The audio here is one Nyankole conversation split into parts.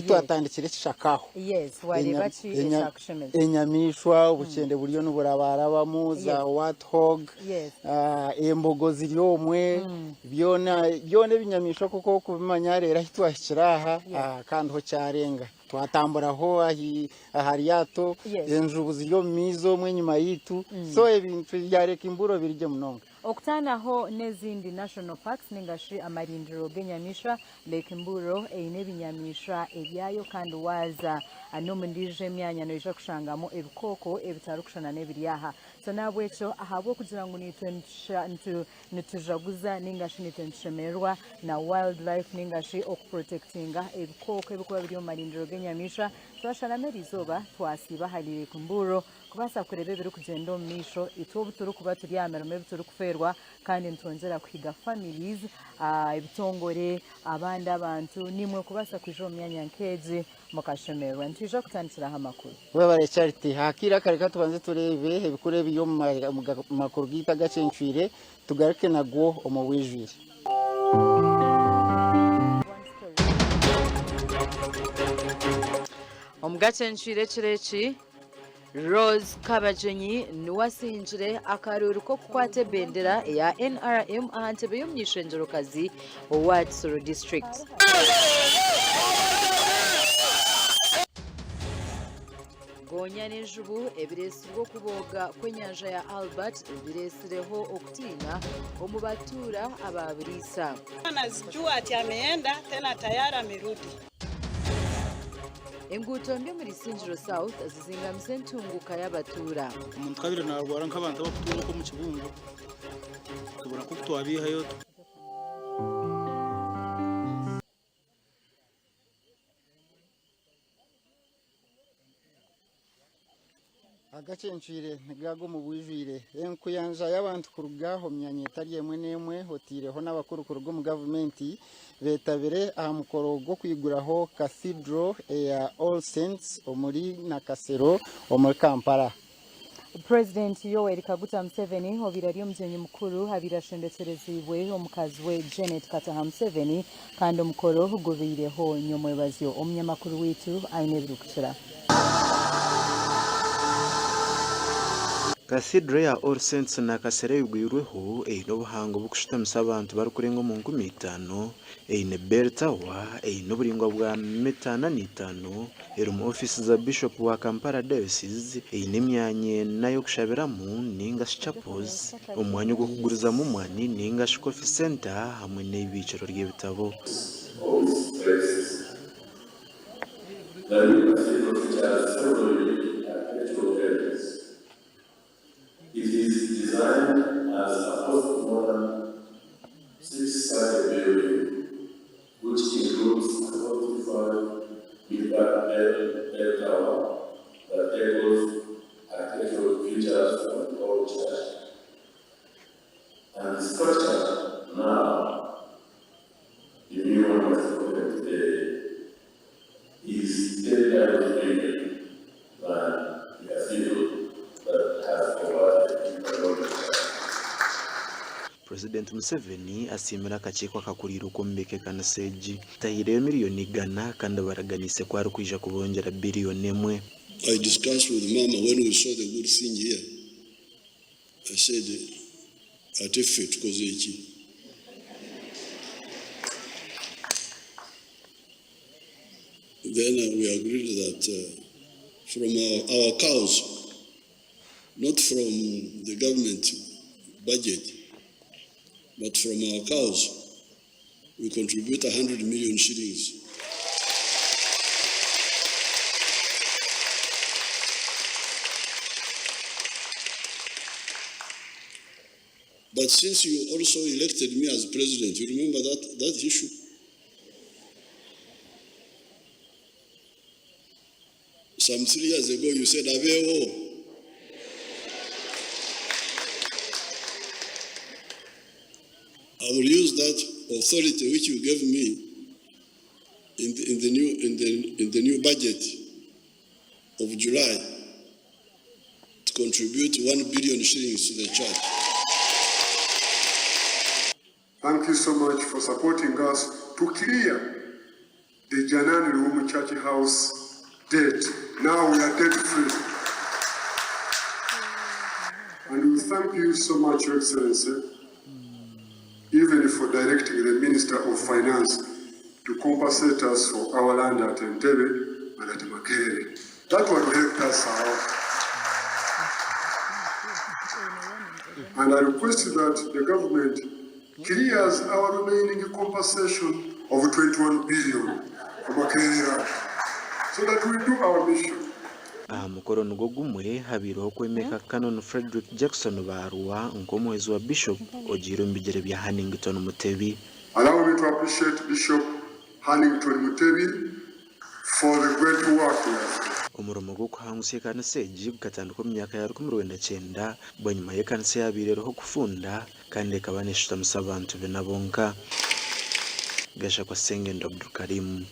Twatandikire ekishaka aho. Yes, wareeba ki ekyakushemeza? Enyamaishwa, obukyende buriyo niburabarabamu, za warthog, Yes. embogo ziri omwe, byona byona ebinyamaishwa nk'oku orikubimanya reero ahu twahikire aha, Yes. kandi ho kyarenga. Twatamburaho aha ryato, Yes. enjubu ziri omu maizi omwe enyima yaitu, so ebintu byareka emburo biri gye munonga. Okutaanaho n'ezindi National Parks ninga shi amarindiro g'enyamaishwa, Lake Mburo eine ebinyamaishwa ebyayo kandi waaza n'omu ndiijo emyanya noija kushangamu ebikooko ebitarikushushana n'ebiri aha. So n'ahabw'ekyo ahabw'okugira ngu naitwe nitujaguza ninga shi naitwe nitushemererwa na wildlife ninga shi okuprotectinga ebikooko ebirikuba biri omu marindiro g'enyamaishwa, twasharamu eriizooba twasiiba ahari Lake Mburo Kubaasa kureeba ebirikugyenda omu maisho, itwe obu turikuba turi aha mirimo ebi turikufeerwa kandi nitwongyera kuhiga families, ebitongore, abandi abantu naimwe kubaasa kwija omu myanya nk'egi mukashemererwa. Nitwija kutandikiraho amakuru. Webare Charity. Aha kaire aka reka tubanze tureebe ebikuru ebiri omu makuru gaitu agacencwire tugaruke nagwo omu bwijwire. Omu gacencwire ekiro eki, Rose Kabagyenyi niwe asingire akaruuru k'okukwata ebendera eya NRM aha ntebe y'omuny'eishengyerokazi owa Kisoro District. Goonya n'enjubu ebireetsirwe okubooga kw'enyanja ya Albert bireetsireho okutiina omu batuura aba Buriisa. Anazijua ati ameenda tena tayari amerudi. Enguuto mbi omuri Isingiro South zizingamise entunguka y'abatuura. Omuntu ku abaire naarwara nk'abantu abarikutuura okwo omu kibungo, tubura nk'oku twabiihayo. Agacencwire nigaga omu bwijwire. Enkuyanja y'abantu kuruga omu myanya etari emwe n'emwe oteireho n'abakuru kuruga omu gavumenti betabire aha mukoro gw'okwiguraho Cathedral eya All Saints omuri Nakasero omuri Kampala. Purezidenti Yoweri Kaguta Museveni obaire ari omugyenyi mukuru abaire ashendekyereziibwe omukazi we Janet Kataha Museveni kandi omukoro gubaireho nyomwebazyo. Omunyamakuru waitu aine ebirikukira. Cathedral ya All Saints Nakasero eyigwirweho eine obuhango bw'okushutamisa abantu barikurenga omu 5,000, eine Bell Tower eine oburaingwa bwa mita 45, erimu ofiisi za Bishop wa Kampala Diocese, eine emyanya ena y'okushabiramu ninga shi chapels, omwanya ogw'okugurizamu omwani ninga shi Coffee Centre hamwe n'eibiikiro ry'ebitabo. The new cathedral features several unique architectural elements. It is designed as a postmodern six-sided building, which includes a 45-meter bell, bell tower that echoes architectural features from the old church. And the structure now, the new one that's opened today, is 10 times bigger than the cathedral that has converted into a Roman church. Purezidenti Museveni asiimire akakiiko akakuriire okwombeka ekanisa egi. Tahireyo miriyoni igana kandi baraganiise ku arikwija kubongyera biriyoni emwe. I discussed with mama when we saw the good thing here, I said ate ffe tukoze ki? Then we agreed that from our, our cows, not from the government budget, but from our cows, we contribute 100 million shillings. But since you also elected me as president, you remember that, that issue? Some 3 years ago, you said, Abeho. I will use that authority which you gave me in the new budget of July to contribute 1 billion shillings to the church. Thank you so much for supporting us to clear The Janan Luwum Church House debt. Now we are debt free. And we thank you so much, Your Excellency, even for directing the Minister of Finance to compensate us for our land at Entebbe and at Makerere. That one helped us a lot. And I request that the government clears our remaining compensation of 21 billion for Makerere so that we do our mission. Aha mukoro nigwo gumwe habaireho okwemeka Canon Fredrick Jackson Baarwa nk'omuhwezi wa Bishop ogiire omu bigyere bya Hannington Mutebi. Allow me to appreciate Bishop Hannington Mutebi for the great work he has done. Omurimo gw'okuhangusya ekanisa egi gukatandika omu myaka ya 1900 bwanyima y'ekanisa eyaabaire eriho kufunda kandi ekaba neeshutamisa abantu bina bonka. Gashakwa Sengendo Abdulkarim.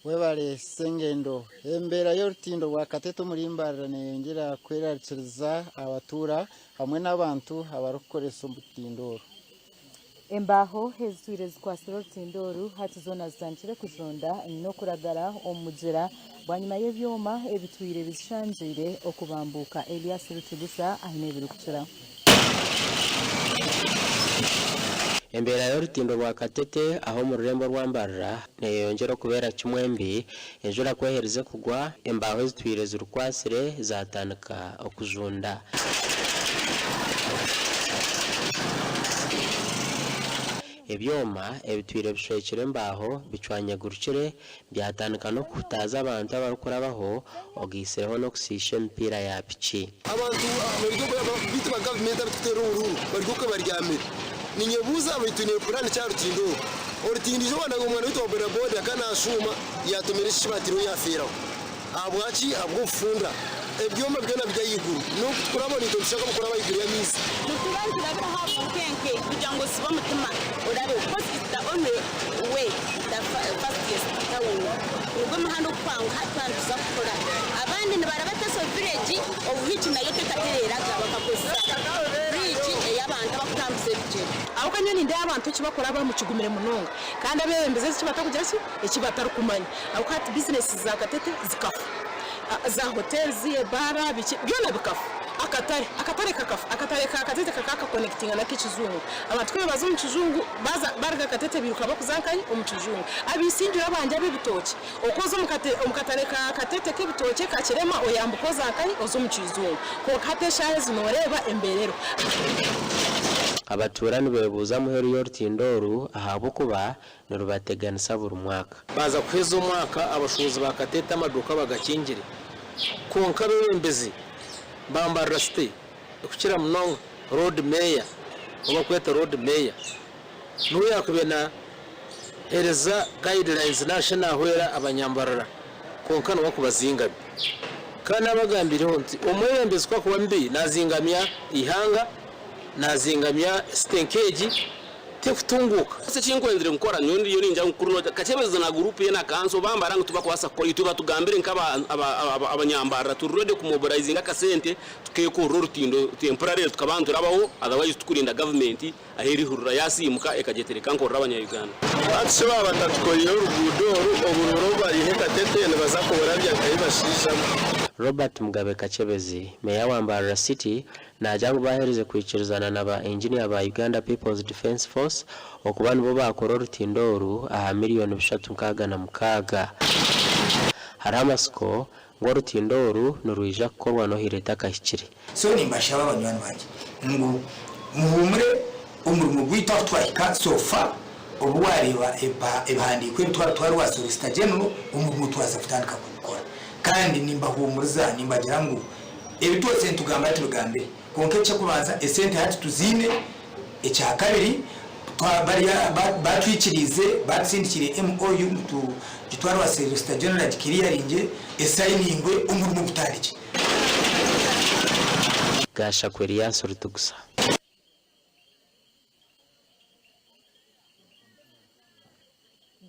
Webare Sengendo. Embeera y'orutindo rwa Katete omuri Mbarara neyongyera kwerarikiriza abatuura hamwe n'abantu abarikukoresa orutindo oru. Embaaho ezitwire zikwatsire orutindo oru hati zoona zitandikire kujunda n'okuragara omu mugyera bwanyima y'ebyoma ebitwire bizishangiire okubambuuka. Elias Rutigusa aine ebirikukiraho. Embeera y'orutindo rwa Katete aha omu rurembo orwa Mbarara neyeyongyera okubeera kimwe mbi, enjura ku eherize kugwa, embaaho ezitwire zirukwatsire zatandika okujunda. Ebyoma ebitwire bishwekire embaaho bicwanyagurukire byatandika n'okuhutaaza abantu abarikurabaho ogaitsireho n'okusiisha emipiira ya piki. Abantu bari beitu ba gavumenti abarikuteera oburuuru bari okwe baryamire. Ninyebuuza beitu twine puraani ki aha rutindo oru? Orutindo ijo waananga omwana weitu wa bodaboda akaba naashuuma yaatomera ekikibatiro yaafeeraho. Ahabwaki? Ahabw'obufunda. Ebyoma byona biri ahaiguru. N'oku tukuraba naitwe nitushanga bukuraba ahaiguru y'amaizi. Nituba niturabira aha bunkenke kugira ngu osibe omutima orabeho coz it's the only way the fastest town nigwo muhanda ogukwanguha twaba nituza kukora abandi nibaraba Teso village obuhiki nayo tekatereraga bakakozesa bridge eyabantu abakutambuza ebigyere. Ahabw'okuba nyowe nindeeba abantu eki bakurabamu kigumire munonga kandi abeebembezi eki batakugira ki eki batarikumanya ahabw'okuba hati bizinesi za Katete zikafa, za hotels, ebaara biki byona bikafa, akatare akatare kakafa, akatare ka Katete kakaba kakonekitinga n'ak'ekijungu, abantu ku baza omu kijungu baza baruga Katete bairuka bakuza nkahi omu kijungu, abaisingiro abangye ab'ebitookye oku oza omu katare ka Katete k'ebitookye ka Kirema oyambuka oza nkahi oza omu kijungu kwonka hati eshaaha ezi nooreeba embeera eriho. Abatuura nibeebuuza muheru y'orutindo oru ahabw'okuba nirubateganisa buri mwaka. Baaza kuheza omwaka abashuubuzi ba Katete amaduuka bagakingire kwonka abeebembezi ba Mbarara City kukira munonga Loodi Meeya ou barikweta Loodi Meeya niwe yaakubaire naaheereza guidelines narishi naahwera abanyambarara kwonka niwe arikubazingamya. Kandi naabagambiireho nti omwebembezi ku arikuba mubi naazingamya eihanga, naazingamya site nk'egi. Tekutunguuka. Eki ekinkwenzire nkukora nyowe ndiyo ningira ngu kuri nogira Kakyebezi na group ye na kanso bambara ngu tibakubaasa kukora itwe batugambire nk'abanyambarara turi ready kumobilizinga akasente tukekorera orutindo temporarily tukaba niturabaho otherwise tukurinda government ahu erihurira yasiimuka ekagyetereka nkorera abanya Uganda. Hati shi baaba batatukoreire oruguudo oru, oburuuru obu bariiha Katete nibaza kuburabya nkahi bashaija mwe? Robert Mugabe Kakyebezi, Meeya wa Mbarara City Naagira ngu baaherize kwikirizana na ba inginiya ba Uganda People's Defence Force okuba nibo baakora orutindo oru aha miriyoni 366. Hariho amatsiko ngu orutindo oru nirwija kukorwa n'ohaire etakahikire. So nimbashaba banywani bangye ngu muhuumure omurimo gwaitu ahu twahika so far obu wareeba ebihandiiko ebi twabitwara owa Solicitor General omurimo twaza kutandika kugukora kandi nimbahuumuriza nimbagira ngu Ebi twose nitugamba tubigambire, kwonka eky'okubanza esente hati tuziine, ekyakabiri bariya batwikiriize batusindikiire MOU ngu tugitware owa Solicitor General agikiriyaringye, esayiningwe omurimo gutandikye. Gashakwa Elias Rutigusa.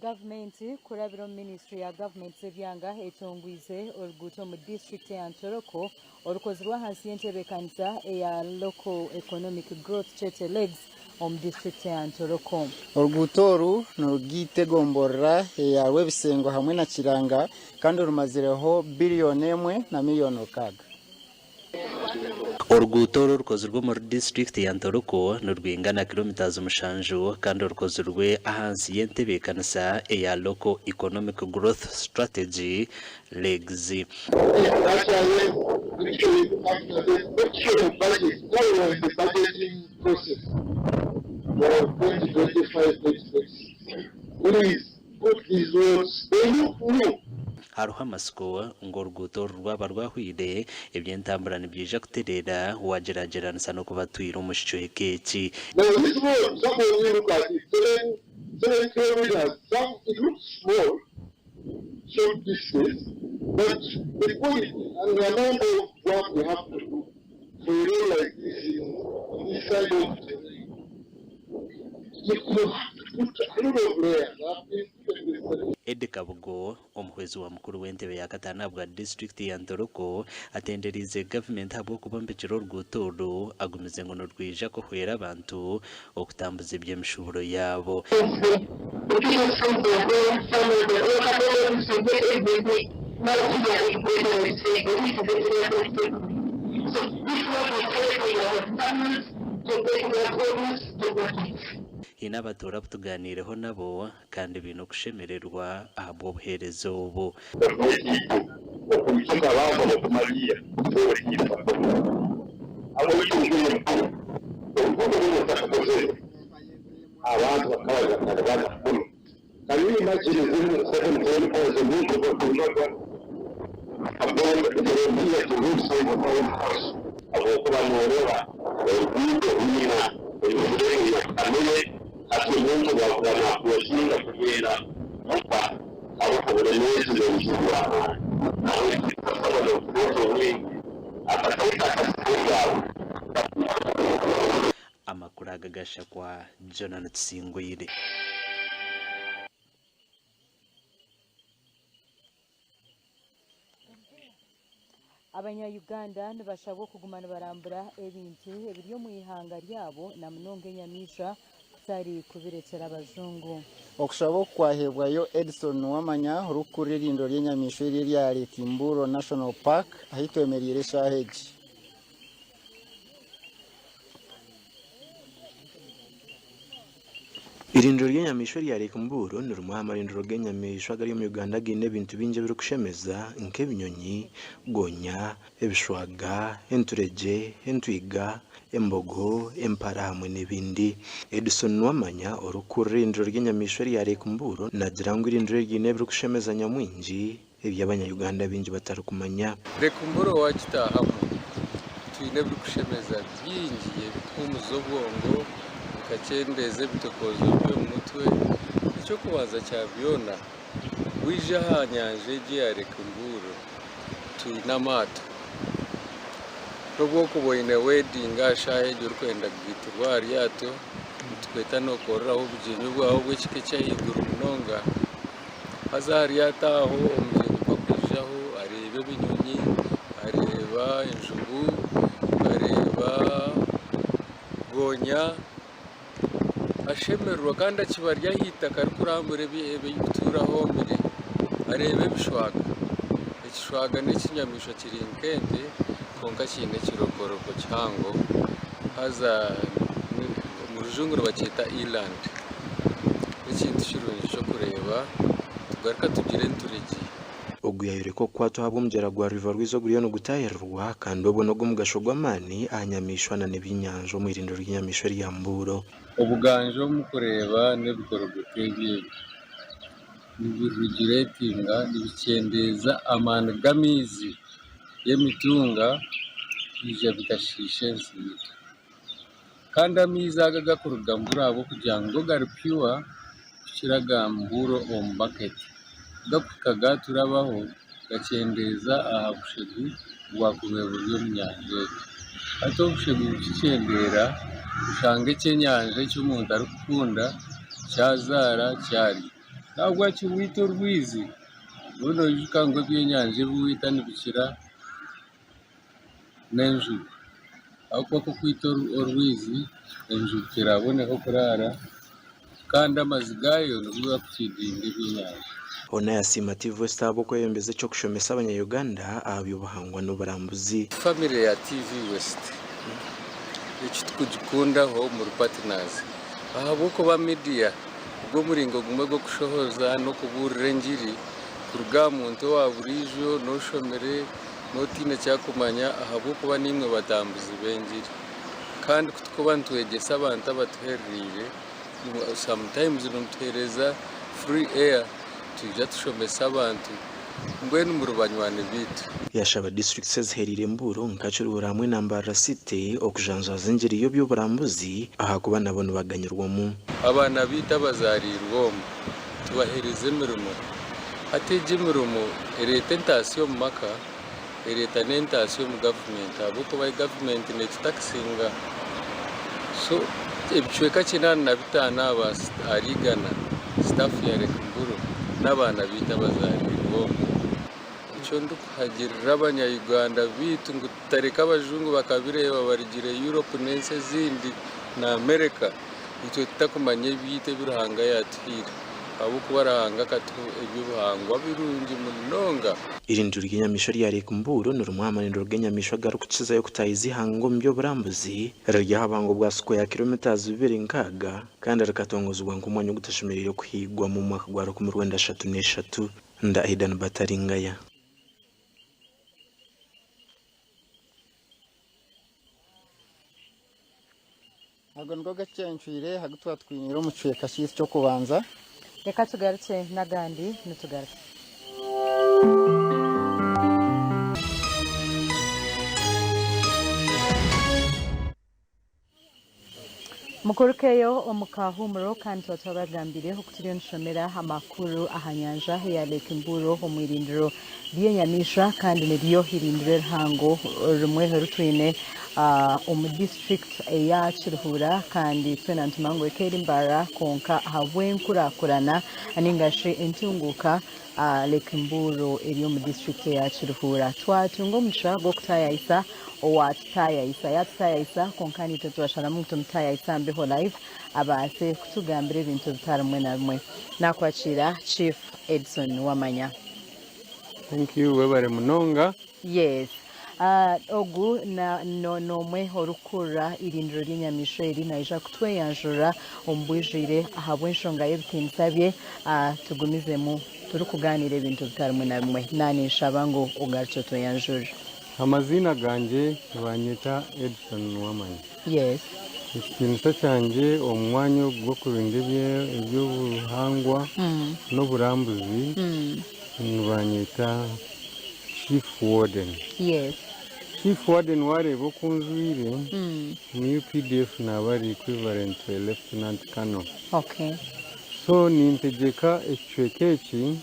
Gavumenti. Gavumenti kurabira omu minisiture ya gavumenti z'ebyanga etongwize oruguuto omu disiturikiti eya Ntoroko orukozirwe ahansi y'entebeekanisa eya Local Economic Growth Kyete Legs omu disiturikiti eya Ntoroko. Oruguuto oru nirugaita egomborora eya Rwebisengo hamwe na Kiranga kandi rumazireho biriyoni emwe na miriyoni rukaaga. Oruguuto oru orukozirwe omuri disiturikiti ya Ntoroko nirwingana kilometres mushanju kandi orukozirwe ahansi y'entebeekanisa eya Local Economic Growth Strategy, LEGS. Hariho amatsiko ngu oruguuto oru rwaba rwahweire, eby'entambura nibyija kutereera waagyeragyeranisa n'oku batwire omu kicweka eki. Eddie Kabugo, omuhwezi wa mukuru w'entebe ya kataano ahabwa disiturikiti ya Ntoroko atenderiize gavumenti ahabw'okubombekyera oruguuto oru agumize ngu nirwija kuhwera abantu okutambuza eby'emishuuburo yaabo. Haine abatuura abu tugaaniireho nabo kandi baine okushemererwa ahabw'obuheereza obu. Amakuru aga gashakwa Jonah Tusingwire. Abanya-Uganda nibashabwa okuguma nibarambura ebintu ebiri omu ihanga ryabo na munonga enyamaishwa kutari kubirekyera abajungu. Okushaba oku kwaheebwayo Edson Nuwamanya orikukurira eirindiro ry'enyamaishwa eri erya Lake Mburo National Park ahu twemereire eshaaha egi. Eirindiro ry'enyamaishwa erya Lake Mburo ni rimwe aha marindiro g'enyamaishwa agari omu Uganda againe ebintu bingi ebirikushemeza nk'ebinyonyi, gonya, ebishwaga, enturegye, entwiga, embogo, empara hamwe n'ebindi. Edson Nuwamanya orikukurira eirindiro ry'enyamaishwa erya Lake Mburo naagira ngu eirindiro eri riine ebirikushemeza nyamwingi ebi Abanya-Uganda baingi batarikumanya. Lake Mburo waagitaahamu, twine ebirikushemeza bingi ebikuhuumuza obwongo, bikakyendeeza ebitokoozo by'omu mutwe. Eky'okubanza kya byona, waija aha nyanja egi eya Lake Mburo, twine amaato. N'obu orikuba oine wedding aha shaaha egi orikwenda kugaiturwa aha ryato, nitukweta nookoreraho obugyenyi bwawe obw'ekika eky'ahaiguru munonga. Haza aha ryato aho omugyenyi ku akwijaho areeba ebinyonyi, areeba enjubu, areeba gonya, ashemererwa kandi akiba ari aha itaka arikurambura ebikutuura ahomire, areeba ebishwaga. Ekishwaga n'ekinyamaishwa kiri nk'ente kwonka kiine ekirokoroko kihango haza omu rujungu nibakyeta eland. N'ekintu kirungi ky'okureeba tugaruka tugira enturegye. Ogu yayoreka okukwatwa ahabw'omugyera gwa River Rwizi oguriyo nigutahirirwa kandi obwo n'ogw'omugasho gw'amaani aha nyamaishwa na n'ebyenyanja omu irindiro ry'enyamaishwa erya Mbuuro. Obuganja omu kureeba n'ebikorogoto ebi ebi nibirugiretinga, nibikyendeeza amaani g'amaizi g'emitunga kwija bikashiisha ensi yaitu. Kandi amaizi ago agakuruga Mburo ahabw'okugira ngu go gari pure kukira aga Mburo omu baketi. Gakuhika gaaturabaho gakyendeeza aha bushegu obwakubaire buri omu nyanja egyo. Hati obushegu bukikyendeera oshanga ekyenyanja eki omuntu arikukunda kyazaara kyarya. Nahabweki waita orwizi mbwenu noijuka ngu ebyenyanja ebi waita nibikira n'enjubu. Ahabw'okuba ku orikwita orwizi enjubu terabone ah'okuraara kandi amaizi gaayo nigo garikufidinga ebyenyanja. Hoona yasiima TV West ahabw'okweyongyeza eky'okushomesa abanya-Uganda aha by'obuhangwa n'oburambuzi. Famire ya TV West eki tukugikundaho muri partners ahabw'okuba media gw'omuringo gumwe gw'okushohoza n'okubuurira engiri kuruga aha muntu owa buriijo n'oshomire n'otaine eki arikumanya ahabw'okuba naimwe batambuzi b'engiri. Kandi ku turikuba nitwegyesa abantu abatuherereire, sometimes nimutuheereza free air twija tushomesa abantu mbwenu muri banywani baitu. Yashaba disiturikiti ezihereire Mburo nka Kiruhura hamwe na Mbarara City okujanjaaza engiri y'eby'oburambuzi ahakuba nabo nibaganyirwamu. Abaana baitu abazaariirwe omu tubaheereze emirimo. Hati egi emirimo ereeta entaasya omu maka, ereeta n'entaasya omu gavumenti ahabw'okuba gavumenti neetutakisinga. So ebicweka 85 ahari igana sitaafu ya Lake Mburo n'abaana baitu abazaariirwe omu. Nikyo ndikuhagirira abanya Uganda baitu ngu tutareka abajungu bakabireeba barugire Europe n'ensi ezindi na America itwe tutakumanya ebyaitu ebi Ruhanga yatuhaire ahabw'okuba Ruhanga akatuha eby'obuhangwa birungi munonga. Eirindiro ry'enyamaishwa erya Lake Mburo ni rimwe aha marindiro g'enyamaishwa agarikukizayo kutaahiza eihanga omu by'oburambuzi. Riri aha buhango bwa sikweya kilometres 260 kandi rikatongozibwa nk'omwanya ogutashemereire kuhiigwamu omu mwaka gwa 1933. Nda Aidan Bataringaya. Ago nigo gacencwire agu twaba twiniire omu kicweka kyaitu ky'okubanza. Reka tugarukye n'agandi nitugaruka. Mukurukeyo omu kahuumuro kandi tuba twabagambire oku turiyo nitushomera amakuru aha nyanja eya Lake Mburo omu irindiro ry'enyamaishwa kandi niryo irindiro erihango rimwe eritwine omu disiturikiti eya Kiruhura kandi twena nitumanya ngu eka eri Mbarara kwonka ahabw'enkurakurana ninga shi entunguuka Lake Mburo eri omu disiturikiti eya Kiruhura. Twatunga omugisha gw'okutaayayisa Owatutaayayisa yaatutaayayisa, kwonka naitwe twasharamu ngu tumutaayayise aha Mbeho Live abaase kutugambira ebintu ebitari bimwe na bimwe. Naakwakiira Chief Edson Wamanya. Thank you webare munonga. Yes. Ogu n'omwe orikukurira eirindiro ry'enyamaishwa eri naija kutweyanjurira omu bwijwire ahabw'enshonga y'ebitiinisa bye tugumizemu turikugaaniira ebintu bitari bimwe na bimwe. Naninshaba ngu ogarukye otweyanjurire. Amaziina gangye nibanyeta Edson Nuwamanya. Yes. Ekitiinisa kyangye omu mwanya ogu gw'okurinda eby'obuhangwa n'oburambuzi nibanyeta Chief Warden. Yes. Chief Warden wareeba oku njwire, omu UPDF naaba ari equivalent to a Lieutenant Colonel. Okay. So nintegyeka ekicweka eki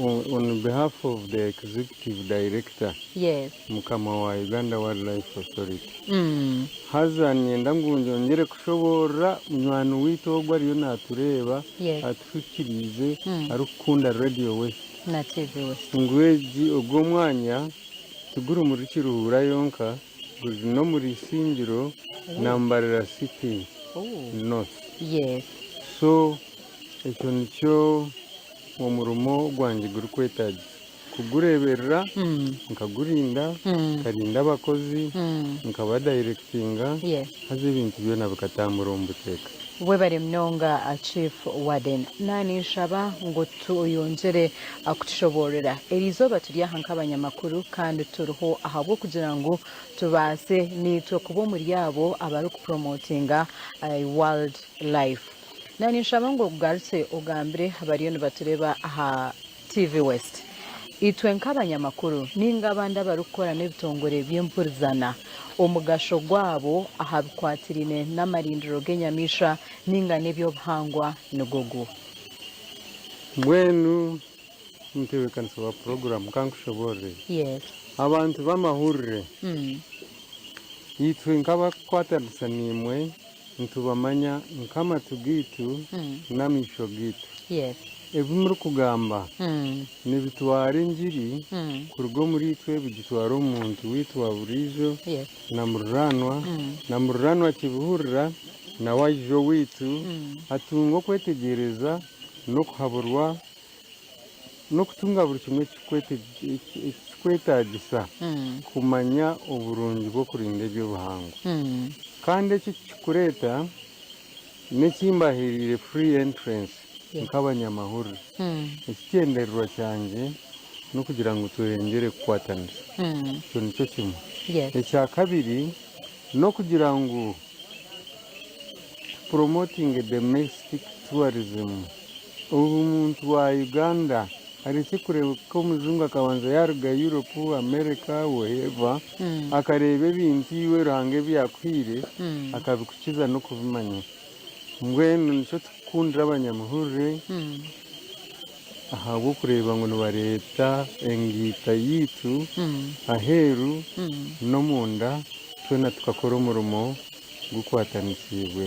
On behalf of the Executive Director, Yes. Mukama wa Uganda Wildlife Authority. Haza niinyenda ngu nyongyere kushoboorora munywani waitu ogu ariyo naatureeba, Yes. atuhikiriize, arikukunda Radio West, Na TV West. ngu egi ogu omwanya tiguri muri Kiruhura yonka, guri n'omuri Isingiro na Mbarara City North. Yes. So ekyo nikyo Omurimo gwangye gurikwetaagisa kugureeberera, nkagurinda, nkarinda abakozi, nkabadayirekitinga, haza ebintu byona bikatambura omu buteeka. Webare munonga Chief Warden. Naninshaba ngu oyongyere kutushoboorora. Eriizooba turi aha nk'abanyamakuru kandi turiho ahabw'okugira ngu tubaase naitwe kuba omuri abo abarikupromotinga wild life. Naninshaba ngu ogarukye ogambire abariyo nibatureeba aha TV West. Itwe nk'abanyamakuru ninga abandi abarikukora n'ebitongore by'empurizana, omugasho gwabo aha bikwatiraine n'amarindiro g'enyamaishwa ninga n'eby'obuhangwa nigwo guha? Mbwenu omutebeekanisa wa puroguraamu ka nkushoboorore. Yes. Abantu b'amahurire, itwe nk'abarikukwatanisa naimwe, Nitubamanya nk'amatu gaitu n'amaisho gaitu. Yes. Ebi murikugamba nibitwara engiri kuruga omuri itwe bigitwara omu muntu waitu wa buriijo na muriraanwa, na muriraanwa akibihurira nawe aija owaitu atunga okwetegyereza n'okuhaburwa n'okutunga buri kimwe ekirikwetaagisa kumanya oburungi bw'okurinda eby'obuhangwa. Kandi eki ekikureeta n'ekimbahereire free entrance nk'abanyamahurire. Ekigyendererwa kyangye n'okugira ngu tweyongyere kukwatanisa. Ekyo nikyo kimwe. Ekya kabiri n'okugira ngu tupromotinge domestic tourism. Obu muntu wa Uganda arekye kureeba omujungu akabanza yaaruga Europe, America, wherever, akareeba ebintu iwe Ruhanga ebi yaakuhaire akabikukiza n'okubimanya. Mbwenu nikyo tukukundira abanyamahurire ahabw'okureeba ngu nibareeta engaita yaitu aheeru n'omunda twena tukakora omurimo gukwatanisiibwe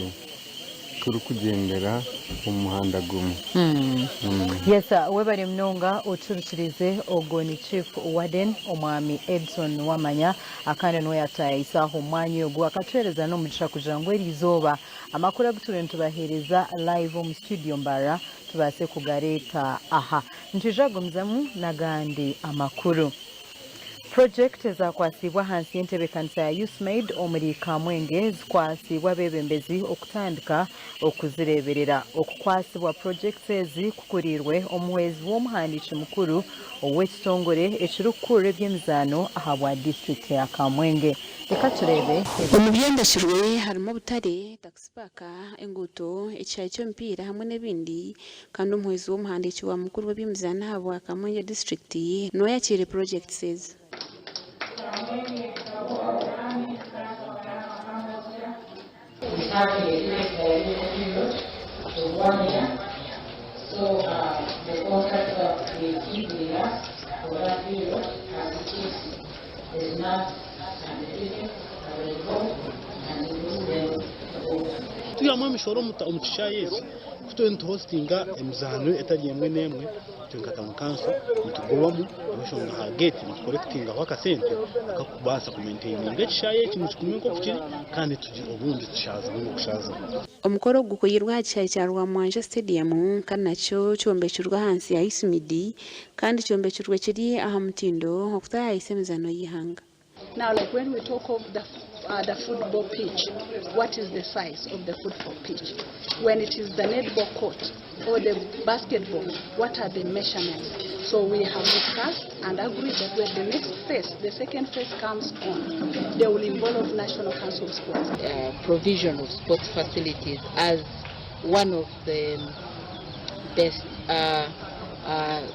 turikugyendera omu muhanda gumwe. Yes webare munonga oturikirize ogwo ni Chief Warden Omwami Edson Wamanya akandi niwe yatayayise aho omu mwanya ogu akatuhereza n'omugisha kugira ngu erizooba Amakuru agu turiyo nitubaheereza live omu studio Mbarara tubaase kugareeta aha. Nitwija kugumizamu n'agandi amakuru. Purojekiti ezakwatsiibwe ahansi y'entebeekanisa ya USMAID omuri Kamwenge zikwatsiibwe abeebembezi okutandika okuzireeberera. Okukwatsibwa purojekiti ezi kukuriirwe omuhwezi w'omuhandiiki mukuru ow'ekitongore ekirikukurira eby'emizaano ahabwa disiturikiti ya Kamwenge. Reka tureebe Omu ebindi. byombekirwe harimu obutare, taxi park, enguuto, ekishaayi ky'omupiira hamwe n'ebindi kandi omuhwezi w'omuhandiiki wa mukuru w'eby'emizaano ahabwa Kamwengye disiturikiti niwe ayakiire purogyekiti ezi. Twihamu emishoro omu kishaayi eki ku turiyo nituhositinga emizaano etari emwe n'emwe itwe nka tawuni kanso nitugobamu ahabw'enshonga aha geeti nitukorekitingaho akasente akakubaasa kumentaininga ekishaayi eki ngu kigume nk'oku kiri kandi obundi tushaazeho n'okushaazaho. Omukoro ogu gukoreirwe aha kishaayi kya Rwamwanja Stadium kandi nakyo kyombekirwe ahansi ya USMID kandi kyombekirwe kiri aha mutindo okutaayaayisa emizaano y'eihanga. Now like when we talk of the, uh, the football pitch, what is the size of the football pitch? When it is the netball court or the basketball, what are the measurements? So we have discussed and agreed that when the next phase, the second phase comes on, they will involve National Council of Sports. Uh, provision of sports facilities as one of the best uh, uh,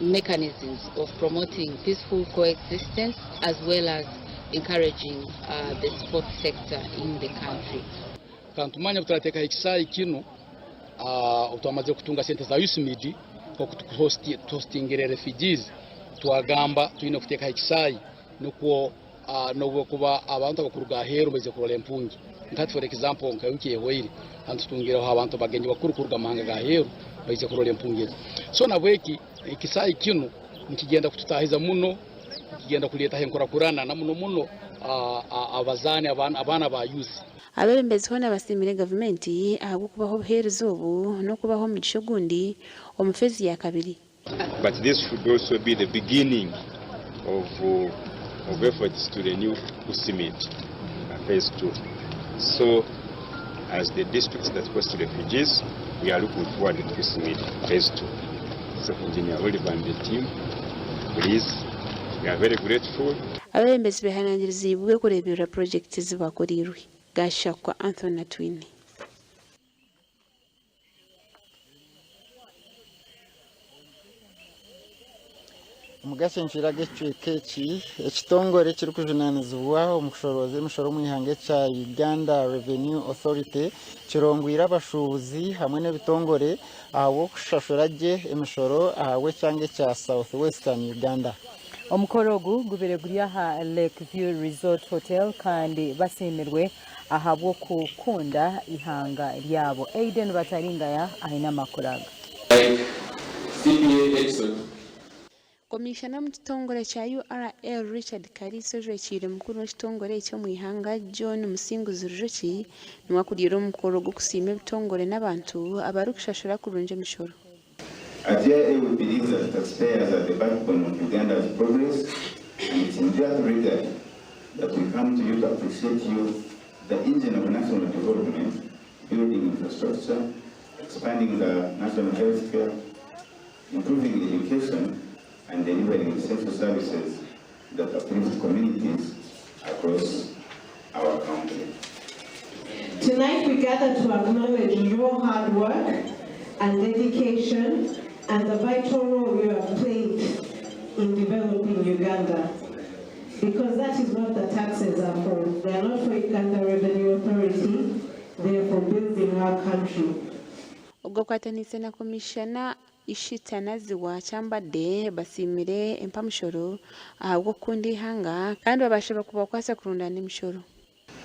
mechanisms of promoting peaceful coexistence as well as encouraging uh, the sports sector in the country. Kandi tumanya ngu turateekaho ekisaayi kinu uh, twamaze kutunga sente za USMID nk'oku tuhostingire refugees twagamba twine kuteekaho ekisaayi nukwo uh, n'obwokuba abantu abakuruga aheeru baije kurora empungi nka for example nka wiki ehwaire hanu tutungireho abantu bagenyi bakuru kuruga mahanga ga aheeru baije kurora empungi ezi so nabweki ekisaayi kinu nikigenda kututahiza muno nikigenda kuleetaho enkurakurana na muno muno abazaani abaana ba youth. Abeebembezi hoona basiimire gavumenti ahabw'okubaha obuheereza obu n'okubaha omugisha ogundi omu feezi ya kabiri. But this should also be the beginning of, of efforts to renew USIMID phase 2. So, as the districts that host refugees, we are looking forward to USIMID phase 2. So, Engineer Oliver and the team, please, we are very grateful. Abeebembezi behanangiriziibwe kureeberera purogyekiti ezi bakoreirwe. Gashakwa Anthony Atwine. Omugasho enshera g'ekicweka eki, ekitongore ekirikujunaanizibwa omu kushorooza emishoro omu ihanga ekya Uganda Revenue Authority kirongwire abashuubuzi hamwe n'ebitongore ahabw'okushashura gye emishoro ahabw'ekyanga ekya South Western Uganda. Omukoro ogu gubaire guri aha Lake View Resort Hotel kandi basiimirwe ahabw'okukunda eihanga ryabo. Aiden Bataringaya aine amakuru aga. Like Edson. Komishana omu kitongore kya URA, Richard Kaliisa ojwekiire mukuru w'ekitongore eki omu ihanga, John Musinguzi Rujoki niwe akuriire omukoro gw'okusiima ebitongore n'abantu abarikushashura kurungi emishoro. At URA we believe that taxpayers are the backbone of Uganda's progress and it's in that regard that we come to you to appreciate you, the engine of national development, building infrastructure, expanding the national healthcare, improving education and delivering essential services that uplift communities across our country. Tonight we gather to acknowledge your hard work and dedication and the vital role you have played in developing Uganda. Because that is what the taxes are for. They are not for Uganda Revenue Authority, they are for building our country. Obwo akwataniise na Komishana Ishita Naziwa Kyambadde basiimire empamushoro ahabw'okukunda eihanga kandi babashaba kubakwatsa kurundaana emishoro.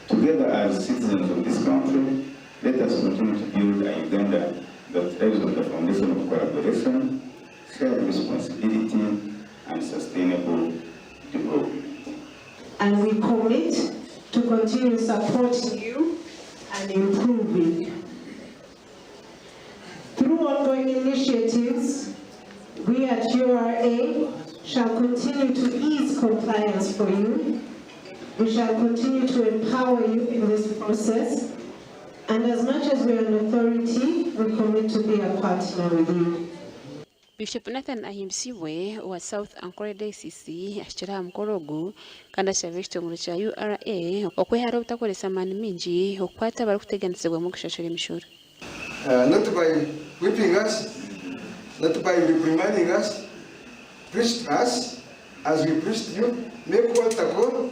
Together as citizens of this country, let us continue to build a Uganda that thrives on the foundation of collaboration, shared responsibility and sustainable development. And we commit to continue supporting you and improving. Through ongoing initiatives, we at URA shall continue to ease compliance for you. We shall continue to empower you in this process. And as much as we are an authority, we commit to be a partner with you. Bishop Nathan Ahimbisibwe owa South Ankole Diocese ahikire aha mukoro ogu kandi ashaba ekitongore kya URA okwehara obutakoresa amaani maingi okukwata abarikuteganisibwamu okushashura emishoro. Not by whipping us, not by reprimanding us, preach to us as we preached you, make altar call,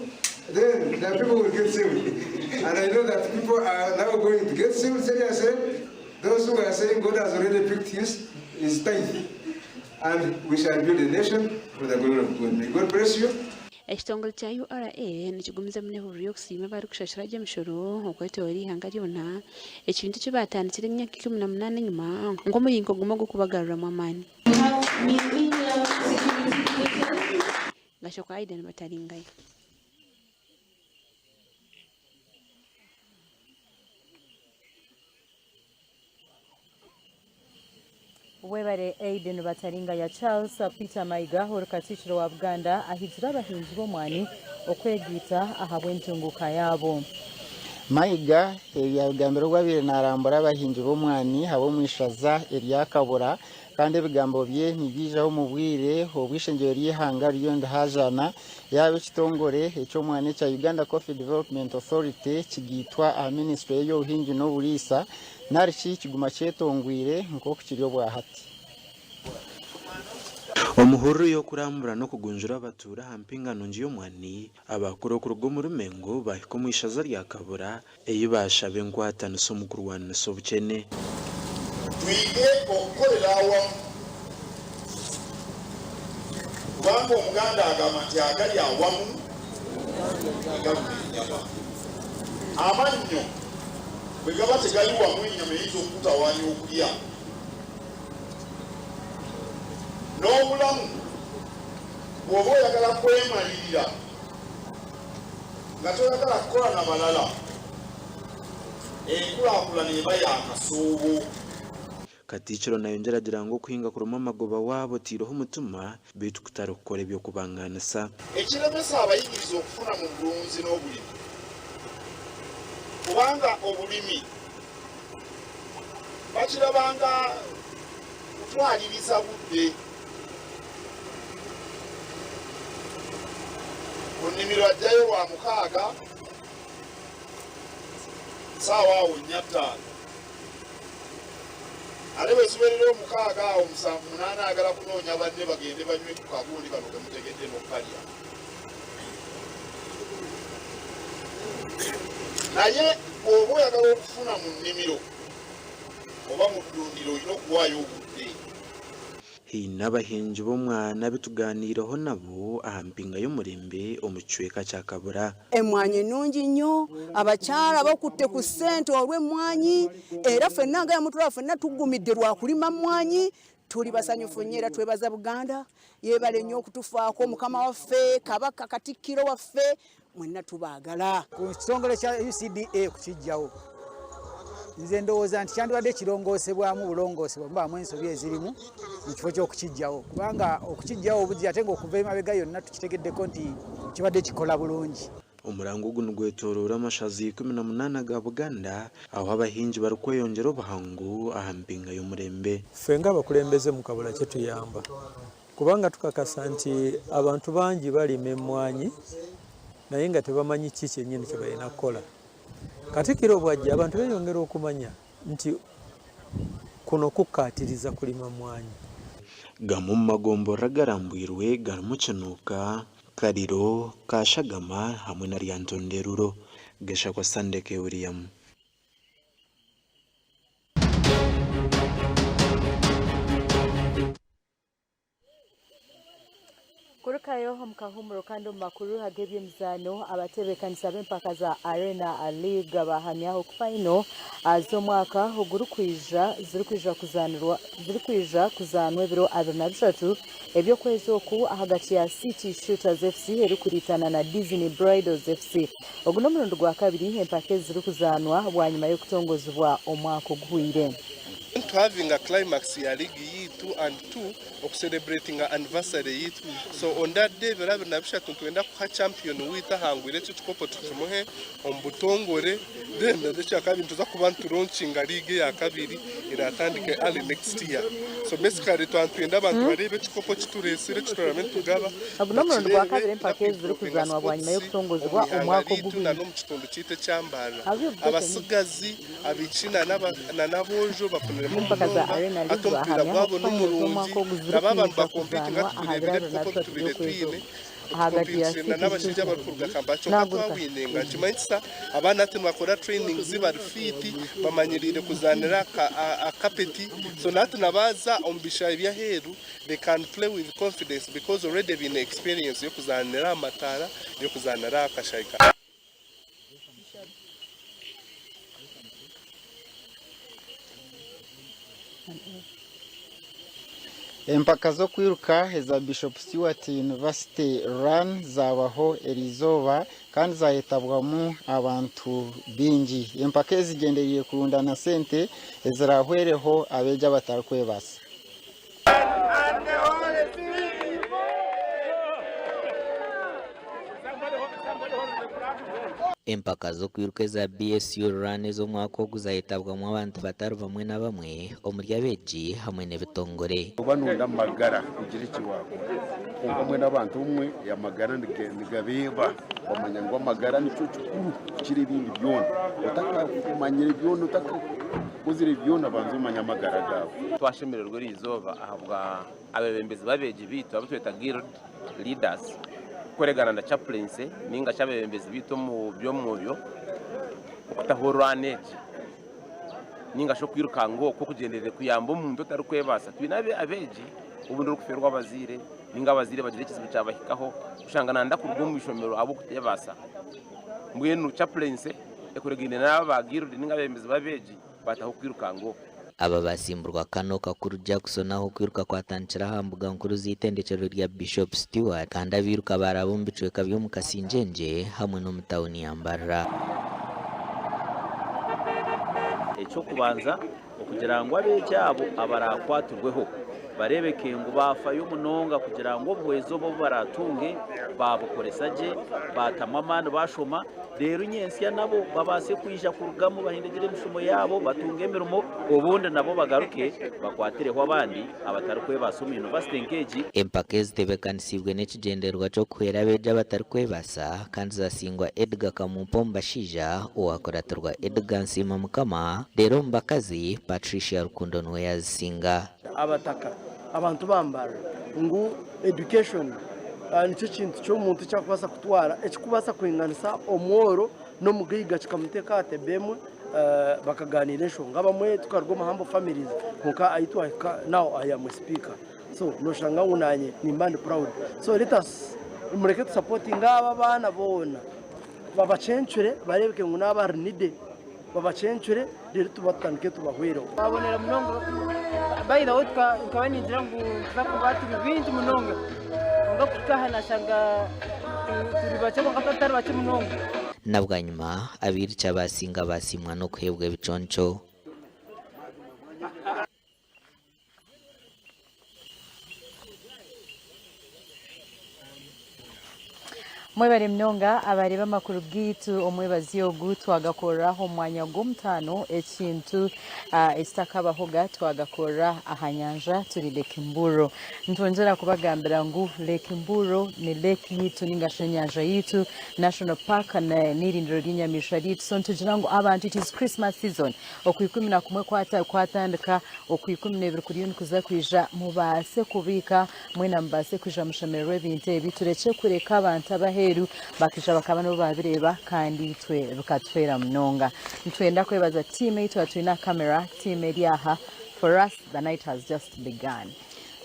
then the people will get saved. And I know that people are now going to get saved seriously. Those who are saying God has already picked his, his tithe. And we shall build a nation for the glory of God. May God bless you. Ekitongore kya URA nikigumizamu n'ehururu y'okusiima abarikushashura gye emishoro okwetoorora eihanga ryona, ekintu eki baatandikire emyaka 18 enyima nk'omuringo gumwe gw'okubagaruramu amaani. Gashokwa Aidan Bataringaya. Webare Aiden Bataringaya. Charles Peter Mayiga ori Katikkiro wa Buganda ahigire abahingi b'omwani okwegaita ahabw'entunguuka yaabo. Mayiga ebi yabigambire obu abaire narambura abahingi b'omwani ab'omu ishaza erya Kabura kandi ebigambo bye nibyijaho omu bwire obu eishengyero ry'eihanga ririyo nirihajaana yaaba ekitongore eky'omwani ekya Uganda Coffee Development Authority kigaitwa aha minisiture y'eby'obuhingi n'oburiisa Nari shi kiguma kyetongwire nk'oku kiri obwa hati? Omu hururu y'okurambura n'okugunjura abatuura aha mpinga nungi y'omwani, abakuru okuruga omuri Mengo baahika omu ishaza rya Kabura ei baashaba enkwatanisa omu kurwanisa obukyene. Twine okukorera awamu kubanga Omuganda agamba nti agali awamu tegaluma ennyama. Amannyo bwe gaba tegali wamu ennyama eyinza okukutawaanya okulya. N'obulamu bw'oba oyagala kwemalirira nga toyagala kukola na balala, enkulaakulana eba ya kasoobo. Katikkiro nayongyera agira ngu okuhinga kurimu amagoba waaba otaireho omutima beitu kutari kukora eby'okubangaanisa. Ekiremesa abayigiriza okufuna mu bulunzi n'obulimi kubanga obulimi bakiraba nga kutwaliriza budde. Ku nnimiro ajjayo Lwamukaaga ssaawa awo nnya ttaano. Ate bwe ziwerera omukaaga awo musanvu munaana ayagala kunoonya banne bagende banywe ku kagundi kano ke mutegedde n'okukalya. Naye bw'oba oyagala okufuna mu nnimiro oba mu ddundiro olina okuwaayo obudde. Haine abahingi b'omwana abu tugaaniireho nabo aha mpinga y'omurembe omu kicweka kya Kabura. Emmwanyi nnungi nnyo, abakyala bakutte ku ssente olw'emmwanyi era ffenna nga mutulaba ffenna tuggumidde lwa kulima mmwanyi. Turi basanyufu nnyo era twebaza Buganda yebale nnyo okutufaako Mukama waffe Kabaka Katikkiro waffe mwenna tubaagala. Ku kitongole kya UCDA okukiggyawo nze ndowooza nti kyandibadde kirongoosebwamu bulongoosebwa mubaamu ensobi ezirimu mu kifo ky'okukiggyawo kubanga okukiggyawo obuggi ate ng'okuva emabega yonna tukitegeddeko nti kibadde kikola bulungi. Omurango ogu nigwetoroora amashaza 18 ga Buganda ahu abahingi barikweyongyera obuhango aha mpinga y'omurembe. Ffe ng'abakulembeze mu Kabula kituyamba kubanga tukakasa nti abantu bangi balima emmwanyi naye nga tebamanyi ki kyennyini kye balina kukola. Katikkiro bw'ajja abantu beeyongera okumanya nti kuno kukkaatiriza kulima mmwanyi. Gamwe omu magomborora agarambwirwe garimu Kinuuka, Kaliro, Kashagama hamwe na Lyantonde-Ruro. Gashakwa Sunday K. William. Kurukayo omu kahuumuro kandi omu makuru ag'eby'emizaano, abatebeekanisa b'empaka za Arena League baahamya oku fayino z'omwaka ogurikwija zirikwija kuzaanirwa zirikwija kuzaanwa ebiro 23 eby'okwezi oku ahagati ya City Shooters FC erikuriitana na Disney Bridals FC. Ogu n'omurundi gwakabiri empaka ezi zirikuzaanwa bwanyima y'okutongozibwa omwaka oguhweire. To having a climax ya league yitu and to oku celebratinga anniversary yitu so on that day ebiro 23 nitwenda kuha champion witu ahangwire ekyo ekikopo tukimuhe omu butongore then ekyakabiri nituza kuba nitu launchinga league eyakabiri eratandike early next year so basically twaba nitwenda abantu bareebe ekikopo ekituresire ekiturabe nitugaba Ogu n'omurundi gwa bakireebe kabiri empaka ezi n'oku improvinga zirikuzaanwa bwanyima sports y'okutongozibwa omu ihanga omwaka riitu oguhweire. na n'omu kitundu kyaitu ekya Mbarara abasigazi Abaishiki na n'aboojo bafuniremu Empaka za munonga Arena hati League omupiira bahamya gwabo oku fayino nimurungi z'omwaka ogu nabo abantu zirikwija bakompitinga kuzaanwa aha tutureebire biro ebikopo 23 ebitubaire by'okwezi twine oku ahagati ya tukompitinire City n'abashaija Shooters abarikuruga Kampala kyonka Naguruka. twawinenga nikimanyisa abaana hati nibakora trainings bari fit bamanyiriire kuzaanira aha kapeti so na hati nabaaza omu bishaayi by'aheeru they can play with confidence because already baine experience y'okuzaanira aha mataara y'okuzaanira aha kashaayi ka Empaka z'okwiruka eza Bishop Stuart University Run zaabaho eriizooba kandi zaayetabwamu abantu baingi. Empaka ezi zigyendereire kurundaana sente eziraahwereho abeegi abatarikwebaasa. Empaka z'okwiruka eza BSU Run ez'omwaka ogu zayetabwamu abantu batari bamwe na bamwe omuri abeegi hamwe n'ebitongore. Oba noyenda amagara kugira eki wakora kwonka mbwenu abantu obumwe amagara nigabeeba bamanya ngu amagara nikyo kikuru kukira ebindi byona. Otakamanyire byona otakakozire byona banza omanye amagara gaawe. Twashemererwa eri izooba ahabwa abeebembezi b'abeegi baitu abu tweta Guild Leaders kukoregana na Chaplaincy ninga shi abeebembezi baitu omu by'omwoyo okutaho orurana egi ninga shi okwirukanga oku okugyenderire kuyamba omuntu otarikwebaasa. Twine abeegi obundi orikufeerwa abazaire ninga abazaire bagira ekizibu kyabahikaho oshanga nayenda kuruga omu ishomero ahabw'okuteebaasa. Mbwenu Chaplaincy ekoregaine n'aba ba Guild ninga abeebembezi b'abeegi baataho okwirukanga oku. Aba basimburwa Kano Kakuru Jackson ahu okwiruka kwatandikira aha mbuga nkuru z'eitendekyero rya Bishop Stuart kandi abairuka baaraba omu bicweka by'omu Kasingyenje hamwe n'omu tauni ya Mbarara. Eky'okubanza, okugira ngu abeegi abo abaraakwatibweho bareebeke ngu baafayo munonga kugira ngu obuhwezi obu obu baraatunge baabukoresa gye, baatamu amaani baashoma. Reero nyentsya nabo babaase kwija kurugamu bahindagire emishomo yaabo batunge emirimo obundi nabo bagaruke bakwatireho abandi abatarikwebaasa omu yunivasite nk'egi. Empaka ezitebeekanisiibwe n'ekigyendererwa ky'okuhwera abeegi abatarikwebaasa kandi zasingwa Edgar Kamumpa omu bashaija owakuratirwa Edgar Nsiima Mukama reero omu bakazi Patricia Rukundo niwe yazisinga. Abataka, abantu ba Mbarara ngu education nikyo kintu ky'omuntu eki arikubaasa kutwara ekirikubaasa kwinganisa omworo n'omugaiga kikamuteeka aha tebe emwe bakagaaniira enshonga. Abamwe tukaruga omu humble families kwonka ahu twahika now I am a speaker so noshanga ngu naanye nimba ndi proud so let us mureke tusapotinge aba abaana boona babacencure bareebeke ngu n'abari needy. babacencure reero tubatandike tubahwereho. Twabonera munonga by the way nkaba ningira ngu nituza kuba turi baingi munonga kwonka kuhika aha nashanga turi bakye kwonka tutari bakye munonga. Na bwanyima abairukyi abaasinga baasiimwa n'okuheebwa ebiconco. Mwebare munonga abareeba amakuru gaitu omwebazyo ogu twagakorera omu mwanya gw'omutaano ekintu ekitakabahoga twagakorera aha nyanja turi Lake Mburo. Nitwongyera kubagambira ngu Lake Mburo ni lake yaitu ningashi enyanja yaitu National Park n'eirindiro ry'enyamaishwa ryaitu so nitugira ngu abantu it is Christmas season Okwikumi na kumwe kwatandika, Okwikumineebiri kuriyo nikuza kwija, mubaase kubiika, mwena mubaase kwija mushemererwe ebintu ebi, turekye kureka abantu ab'aheeru bakaija bakaba nibo baabireeba kandi itwe bikatuhwera munonga. Nitwenda kwebaza tiimu ei twaba twine aha kamera, tiimu eri aha, for us the night has just begun.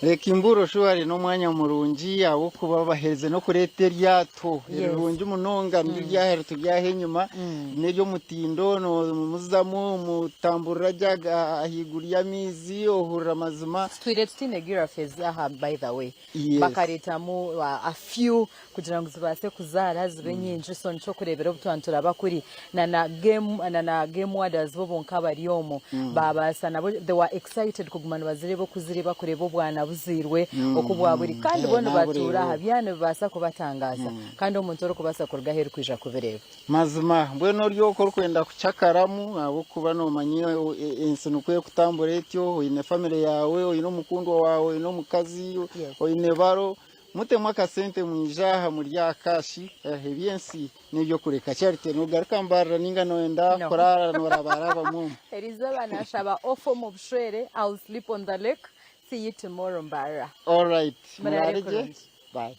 Reka Imbuuro surely n'omwanya murungi ahabw'okuba baherize n'okureeta eryato erirungi munonga niryo ryaha rituri aha enyima n'ery'omutindo nomuzamu mutamburira gye ahaiguru y'amaizi ohurira mazima. Tutwire tutaine giraffes aha by the way bakareetamu a few kugira ngu zibaase kuzaara zibe nyingi so nikyo okureebera obu twaba nituraba kuri na na game na na game warders bo bonka bari omwo baabaasa nabo they were excited kuguma nibazireeba oku ziri bakureeba obwana buzairwe oku bwaburi kandi bo nibatuura aha byana nibibaasa kubatangaaza kandi omuntu orikubaasa kuruga aheeru kwija kubireeba. Mazima mbwenu ori okwo orikwenda kucakaramu ahabw'okuba noomanya ensi nikwo erikutambura etyo, oine famire yaawe, oine omukundwa waawe, oine omukazi, oine baro, Mutemu akasente mwije aha murye aha cash eby'ensi n'ebyokureka. Charity nogaruka Mbarara ninga noyenda No. kuraara norabarabamu omu? Erizooba nashaba off omu bushwere, I'll sleep on the lake, see you tomorrow Mbarara. Alright Muraare muraare gye kurungi. bye.